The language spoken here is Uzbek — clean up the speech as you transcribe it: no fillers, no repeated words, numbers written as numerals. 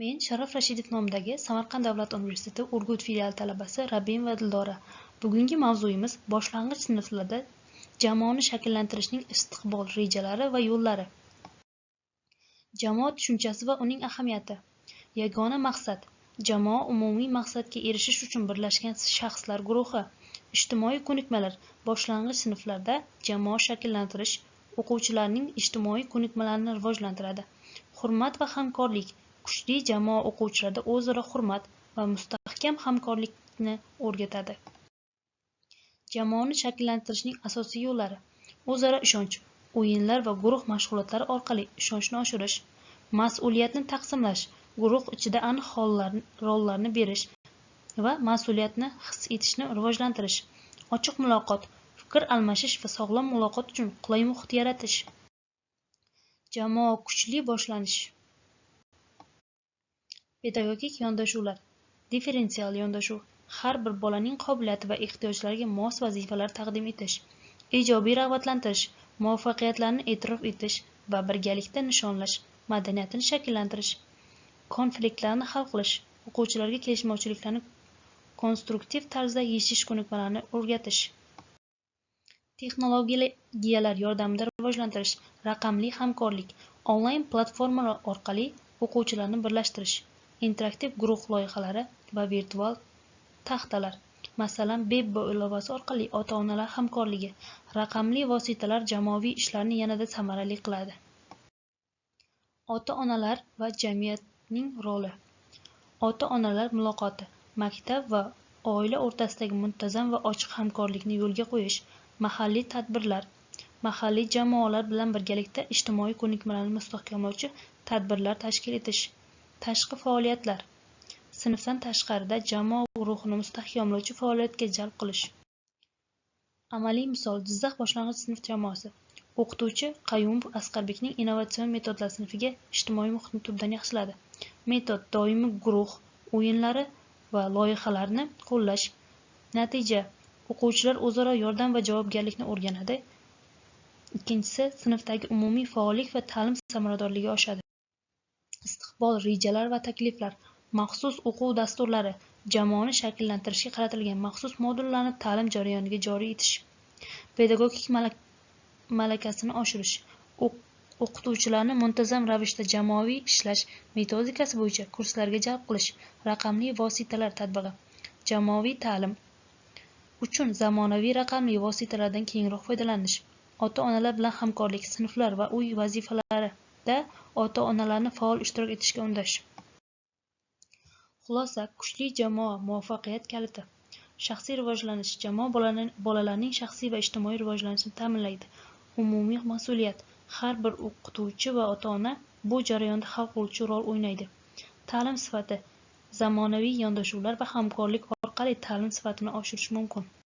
Men Sharof Rashidov nomidagi Samarqand davlat universiteti Urgut filiali talabasi Rabimova Dildora. Bugungi mavzuyimiz boshlang'ich sinflarda jamoani shakllantirishning istiqbol rejalari va yo'llari. Jamoa tushunchasi va uning ahamiyati. Yagona maqsad. Jamoa umumiy maqsadga erishish uchun birlashgan shaxslar guruhi. Ijtimoiy ko'nikmalar. Boshlang'ich sinflarda jamoa shakllantirish o'quvchilarning ijtimoiy ko'nikmalarini rivojlantiradi. Hurmat va hamkorlik. Kuchli jamoa o'quvchilarda o'zaro hurmat va mustahkam hamkorlikni o'rgatadi. Jamoani shakllantirishning asosiy yo'llari: o'zaro ishonch, o'yinlar va guruh mashg'ulotlari orqali ishonchni oshirish, mas'uliyatni taqsimlash, guruh ichida aniq rollarni berish va mas'uliyatni his etishni rivojlantirish, ochiq muloqot, fikr almashish va sog'lom muloqot uchun qulay muhit yaratish. Jamoa kuchli boshlanish. Pedagogik yondashuvlar. Differensial yondashuv. Har bir bolaning qobiliyati va ehtiyojlariga mos vazifalar taqdim etish. Ijobiy rag'batlantirish, muvaffaqiyatlarni e'tirof etish va birgalikda nishonlash madaniyatini shakllantirish. Konfliktlarni hal qilish, o'quvchilarga kelishmovchiliklarni konstruktiv tarzda yechish ko'nikmalarini o'rgatish. Texnologiyalar yordamida rivojlantirish, raqamli hamkorlik, onlayn platformalar orqali o'quvchilarni birlashtirish, interaktiv guruh loyihalari va virtual taxtalar, masalan, Bebbo ilovasi orqali ota-onalar hamkorligi, raqamli vositalar jamoaviy ishlarni yanada samarali qiladi. Ota-onalar va jamiyatning roli. Ota-onalar muloqoti, maktab va oila o'rtasidagi muntazam va ochiq hamkorlikni yo'lga qo'yish, mahalliy tadbirlar, mahalliy jamoalar bilan birgalikda ijtimoiy ko'nikmalarni mustahkamlovchi tadbirlar tashkil etish. Tashqi faoliyatlar. Sinfdan tashqarida jamoa ruhini mustahkamlovchi faoliyatga jalb qilish. Amaliy misol: Jizzax boshlang'ich sinf jamoasi. O'qituvchi Qayumov Asqarbekning innovatsion metodlar sinfiga ijtimoiy muhitni tubdan yaxshiladi. Metod: doimiy guruh o'yinlari va loyihalarni qo'llash. Natija: o'quvchilar o'zaro yordam va javobgarlikni o'rganadi. Ikkinchisi, sinfdagi umumiy faollik va ta'lim samaradorligi oshadi. Istiqbol rejalar va takliflar, maxsus o'quv dasturlari, jamoani shakllantirishga qaratilgan maxsus modullarni ta'lim jarayoniga joriy etish, pedagogik malakasini oshirish, o'qituvchilarni muntazam ravishda jamoaviy ishlash metodikasi bo'yicha kurslarga jalb qilish, raqamli vositalar tatbig'i, jamoaviy ta'lim uchun zamonaviy raqamli vositalardan kengroq foydalanish, ota-onalar bilan hamkorlik, sinflar va uy vazifalarida ota-onalarni faol ishtirok etishga undash. Xulosa: kuchli jamoa muvaffaqiyat kaliti. Shaxsiy rivojlanish: jamoa bolalarning shaxsiy va ijtimoiy rivojlanishini ta'minlaydi. Umumiy mas'uliyat: har bir o'qituvchi va ota-ona bu jarayonda hal qiluvchi rol o'ynaydi. Ta'lim sifati: zamonaviy yondashuvlar va hamkorlik orqali ta'lim sifatini oshirish mumkin.